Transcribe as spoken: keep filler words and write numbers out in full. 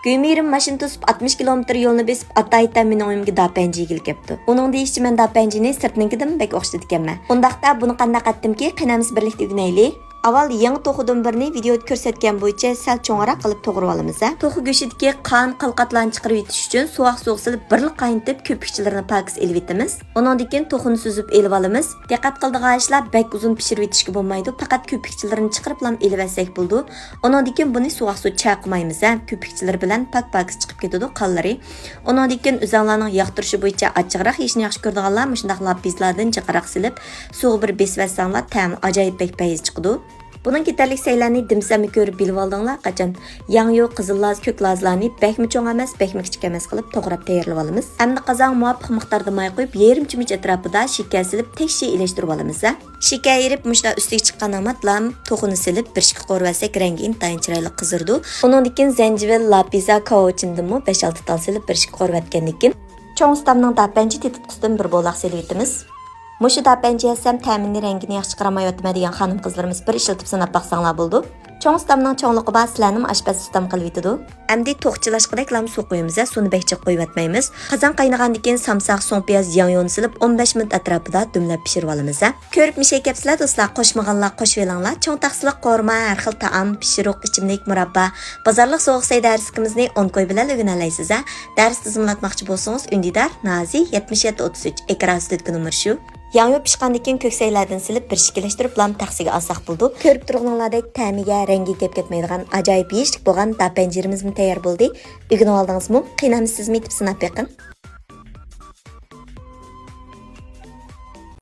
گۈيمىرىم ماشىنا توسۇپ ئاتمىش كىلومېتىر يولنى بېسىپ ئاتايىتەن مېنىڭ ئۆيۈمگە داپەنجى ئېگىلىپ كەپتۇ. ئۇنىڭ دېيىشىچە مەن داپەنجىنى سىرتنىڭكىدىنمۇ بەك ئوخشىتىدىكەنمەن. ئۇنداقتا بۇنى قانداق ئەتتىمكى؟ قېنى ھەممىسى بىرلىكتە ئۆگىنەيلى. ئاۋۋال يېڭى توخۇدىن بىرنى ۋىدېئودا كۆرسەتكەن بويىچە سەل چوڭراق قىلىپ توغرىۋالىمىز ھە. توخۇ گۆشىدىكى قان، قىلقاتلارنى چىقىرىۋېتىش ئۈچۈن سوغۇق سۇغا سېلىپ بىرلا قاينىتىپ، كۆپۈكچىلىرىنى پاكىز ئېلىۋېتىمىز. ئۇنىڭدىن كېيىن توخۇنى سۈزۈپ ئېلىۋالىمىز. دىققەت قىلىدىغان ئىشلار، بەك ئۇزۇن پىشۇرۇۋېتىشكە بولمايدۇ، پەقەت كۆپۈكچىلىرىنى چىقىرىپلا ئېلىۋەتسەك بولىدۇ. ئۇنىڭدىن كېيىن بۇنى سوغۇق سۇ چاقىمايمىز ھە، كۆپۈكچىلىرى بىلەن پاك-پاكىز چىقىپ كېتىدۇ قانلىرى. ئۇنىڭدىن كېيىن ئۆزۈڭلارنىڭ ياقتۇرۇشى بويىچە ئاچچىقراق يېيىشنى ياخشى كۆرىدىغانلار مۇشۇنداق لاپىزلاردىن جىقراق سېلىپ، سۇغا بىر بېسىۋەتسەڭلار تەمى ئاجايىپ بەك پەيز چىقىدۇ. بۇنىڭ كېتەرلىك سەيلەرنى دېمىسەممۇ كۆرۈپ بىلىۋالدىڭلار قاچان. ياڭيۇ، قىزىل لاز، كۆك لازلارنى بەكمۇ چوڭ ئەمەس، بەكمۇ كىچىك ئەمەس قىلىپ توغراپ تەييارلىۋالىمىز. ئەمدى قازانغا مۇۋاپىق مىقداردا ماي قۇيۇپ، يېرىم چۆمۈچ ئەتراپىدا شېكەر سېلىپ تەكشى ئېلىشتۇرۇۋالىمىز ھە. شېكەر ئېرىپ مۇشۇنداق ئۈستىگە چىققان ئاماتلام توخۇنى سېلىپ بىر ئىككى قورۇۋەتسەك رەڭگى ئىنتايىن چىرايلىق قىزىرىدۇ. ئۇنىڭدىن كېيىن زەنجىۋىل، لاپىزا، كاۋاۋىچىندىنمۇ بەش-ئالتە تال سېلىپ بىر ئىككى قورۇۋەتكەندىن كېيىن چوڭ ئۇستامنىڭ داپەنجى تېتىتقۇسىدىن بىر بولاق سېلىۋېتىمىز. مۇشۇ داپەنجى يەسەم تەمىنى، رەڭگىنى ياخشى چىقىرالمايۋاتىمەن دېگەن خانىم قىزلىرىمىز بىر ئىشلىتىپ سىناپ باقساڭلار بولىدۇ. چوڭ ئۇستامنىڭ چوڭلۇقى بار، سىلەرنىمۇ ئاشپەز ئۇستام قىلىۋېتىدۇ. ئەمدى توخۇ چىلاشقىدەكلام سۇ قۇيىمىز ھە، سۇنى بەك جىق قۇيۇۋەتمەيمىز. قازان قاينىغاندىن كېيىن سامساق، سۇڭپىياز، ياڭيۇنى سېلىپ ئون بەش مىنۇت ئەتراپىدا دۈملەپ پىشۇرۇۋالىمىز ھە. كۆرۈپ مىشەي كەپسىلەر دوستلار، قوشمىغانلار قوشۇۋېلىڭلار. چوڭ تاخسىلىق قورۇما، ھەر خىل تائام، پىشۇرۇق، ئىچىملىك، مۇراببا، بازارلىق سوغۇق سەي دەرسلىكىمىزنى ئون كوي بىلەن ئۆگىنەلەيسىز ھە. دەرس تىزىملاتماقچى بولسىڭىز ئۈندىدار، نازى، يەتمىش يەتتە ئوتتۇز ئۈچ، ئېكران ئۈستىدىكى نومۇر شۇ. ياڭيۇ پىشقاندىن كېيىن كۆك سەيلەردىن سېلىپ بىر شېكىللەشتۈرۈپلا تەخسىگە ئالساق بولىدۇ. كۆرۈپ تۇرغىنىڭلاردەك تەمىگە، رەڭگىگە گەپ كەتمەيدىغان ئاجايىپ يېيىشلىك بولغان داپەنجىرىمىزمۇ تەييار بولدى. ئۆگىنىۋالدىڭىزمۇ؟ قېنى ئەمدى سىزمۇ ئېتىپ سىناپ بېقىڭ.